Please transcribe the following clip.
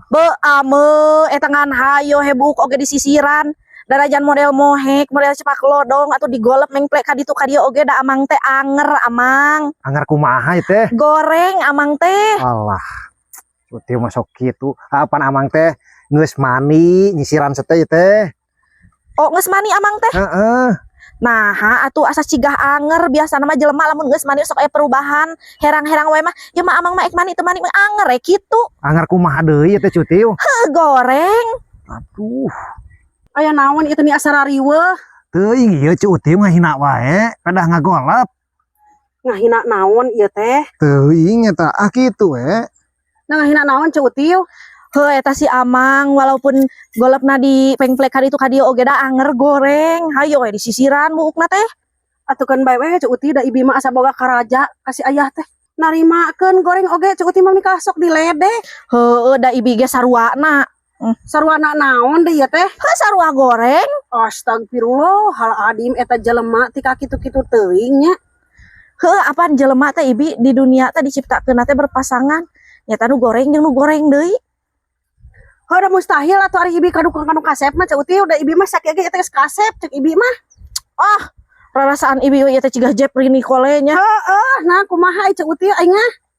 Be ame eta ngan hayo he buuk oge disisiran. Darajan model mohek, model cepak lodong atau digolep mengplek ka ditu ka dieu oge da amang teh anger, Amang. Anger kumaha ieu teh? Goreng amang teh. Alah. Uti mah sok kitu. Apan amang teh geus mani nyisiran sete ieu teh. Oh, geus mani amang teh. Heeh. Nah, ha atuh asa cigah anger. Biasana mah jelema lamun geus mani sok aya perubahan. Herang-herang wae mah, ya mah amang mah ek mani teu mani mah anger we kitu. Anger kumaha deui ieu teh, Cutiu? Heuh, goreng. Aduh. Aya naon ieu teh ni asa rariweuh? Teuing ieu Ceu Uti ngahina wae, pedah ngagolep. Ngahina naon ieu teh? Teuing eta ah kitu we. Nah, ngahina naon, Ceu Uti? Heuh, eta si amang walaupun golepna di pengplek ka ditu ka dieu oge da anger goreng. Hayo we disisiran buukna teh. Atuh keun bae we, Ceu Uti, da ibi mah asa boga karaja ka si ayah teh. Narimakeun goreng oge Ceu Uti mah mikah sok diledek. Heueuh, da ibi ge saruana. Saruana naon deui ieu teh? Heuh, sarua goreng. Astagfirullahaladzim, eta jelema ti ka kitu-kitu teuing nya. Heuh, apaan jelema teh, ibi, di dunia teh diciptakeun teh berpasangan. Nyata nu goreng jeung nu goreng deui. Heuh, da mustahil atuh ari ibi kadukang kanu kasep mah, Ceu Uti, udah ibi mah sakieu ge eta geus kasep cek ibi mah. Ah, rarasaan ibi we ieu teh cigah Jefri Nichol nya. Heeh, nah kumaha Ceu Uti aing mah?